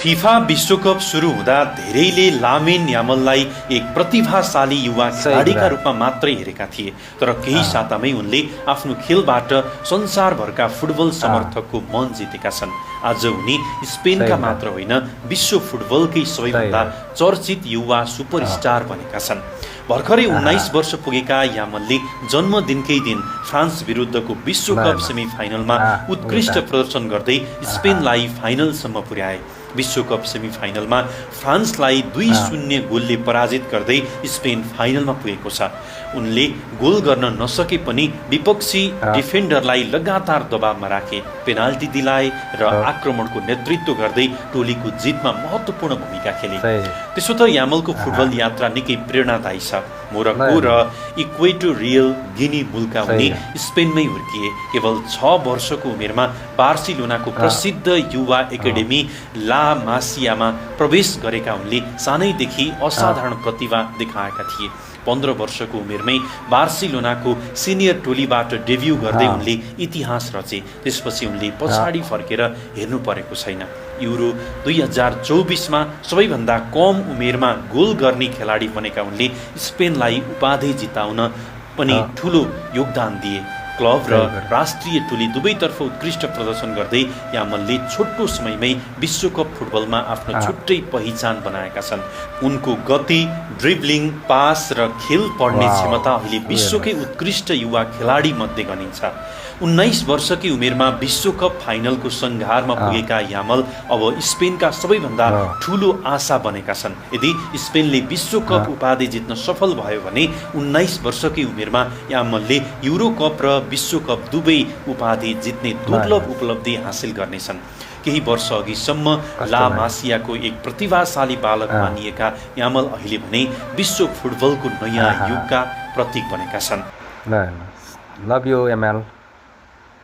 FIFA विश्वकप सुरु हुँदा धेरैले लामिन यामललाई एक प्रतिभाशाली युवा खेलाडीका रूपमा मात्रै हेरेका थिए, तर केही सातामै उनले आफ्नो खेलबाट संसारभरका फुटबल समर्थकको मन जितेका छन्। आज उनी स्पेनका मात्र होइन, विश्व फुटबलकै सबैभन्दा चर्चित युवा सुपरस्टार बनेका छन्। भर्खरै 19 वर्ष पुगेका यामलले जन्मदिनकै दिन फ्रान्स विरुद्धको विश्वकप सेमिफाइनलमा उत्कृष्ट प्रदर्शन गर्दै स्पेनलाई फाइनलसम्म पुर्याए। विश्वकप सेमिफाइनलमा फ्रान्सलाई 2-0 गोलले पराजित गर्दै स्पेन फाइनलमा पुगेको छ। उनले गोल गर्न नसके पनि विपक्षी डिफेन्डरलाई लगातार दबावमा राखे, पेनाल्टी दिलाए र आक्रमणको नेतृत्व गर्दै टोलीको जितमा महत्त्वपूर्ण भूमिका खेले। त्यसो त यामलको फुटबल यात्रा निकै प्रेरणादायी छ। मोरक्को र इक्वेटोरियल गिनी मुलका उनी स्पेनमै हुर्किए। केवल 6 वर्षको उमेरमा बार्सिलोनाको प्रसिद्ध युवा एकाडेमी ला मासियामा प्रवेश गरेका उनले सानैदेखि असाधारण प्रतिभा देखाएका थिए। 15 वर्षको उमेरमै बार्सिलोनाको सिनियर टोलीबाट डेब्यू गर्दै उनले इतिहास रचे। त्यसपछि उनले पछाडि फर्केर हेर्नु परेको छैन। युरो 2024मा सबैभन्दा कम उमेरमा गोल गर्ने खेलाडी बनेका उनले स्पेनलाई उपाधि जिताउन पनि ठूलो योगदान दिए। क्लब र राष्ट्रिय टोली दुवैतर्फ उत्कृष्ट प्रदर्शन गर्दै यामलले छोटो समयमै विश्वकप फुटबलमा आफ्नो छुट्टै पहिचान बनाएका छन्। उनको गति, ड्रिब्लिङ, पास र खेल पढ्ने क्षमता अहिले विश्वकै उत्कृष्ट युवा खेलाडी मध्ये गनिन्छ। 19 वर्षकी उमेरमा विश्वकप फाइनलको सङ्घारमा पुगेका यामल अब स्पेनका सबैभन्दा ठूलो आशा बनेका छन्। यदि स्पेनले विश्वकप उपाधि जित्न सफल भयो भने 19 वर्षकी उमेरमा यामलले युरोकप र विश्वकप दुवै उपाधि जित्ने दुर्लभ उपलब्धि हासिल गर्नेछन्। केही वर्ष अघिसम्म ला मासियाको एक प्रतिभाशाली बालक मानिएका यामल अहिले भने विश्व फुटबलको नयाँ युगका प्रतीक बनेका छन्। Love you Yamala.